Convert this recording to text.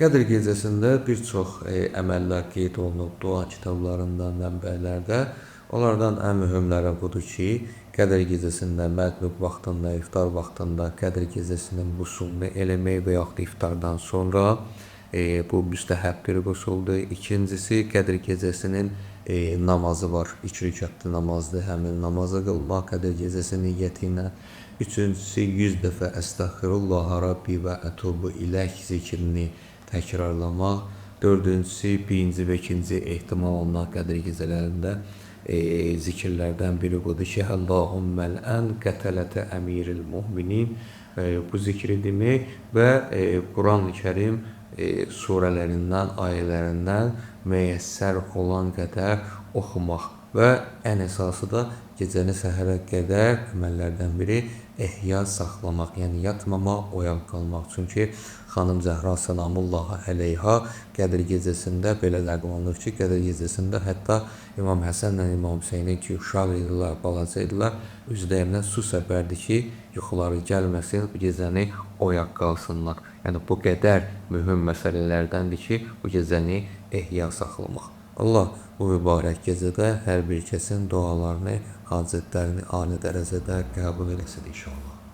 Qədir gecəsində bir çox əməllər qeyd olunub dua kitablarında, mənbələrdə. Onlardan ən mühümləri budur ki, Qədir gecəsində məğrib vaxtında, iftar vaxtında Qədir gecəsinin qüsulunu eləmək və yaxud da iftardan sonra bu müstəhəb bir qüsuldur. İkincisi, Qədir gecəsinin namazı var. 2 rükətli namazdır. Həmin namazı qılmaq Qədir gecəsi niyyəti ilə. Üçüncüsü, 100 dəfə Əstəğfirullaha Rabbi və ətubu iləyh zikrini təkrarlamaq. Dördüncüsü, birinci və ikinci ehtimal olunan Qədir gecələrində zikirlərdən biri budur ki, Allahumməl ən qətələtə əmiril müminin bu zikri demək və Quran-ı Kərim surələrindən, ayələrindən müyəssər olan qədər oxumaq və ən əsası da gecəni səhərə qədər əməllərdən biri ehya saxlamaq, yəni yatmamaq, oyaq qalmaq. Çünki xanım Zəhra səlamullahi əleyha Qədir gecəsində belə nəql olunur ki, Qədir gecəsində hətta İmam Həsənlə İmam Hüseynin ki, uşaq idilər, balaca idilər, üzlərinə su səpərdi ki, yuxuları gəlməsin, bu gecəni oyaq qalsınlar. Yəni bu qədər mühüm məsələlərdəndir ki, bu gecəni ehya saxlamaq. Allah bu mübarək gecədə hər bir kəsin dualarını, hacətlərini ali dərəcədə qəbul eləsin inşallah.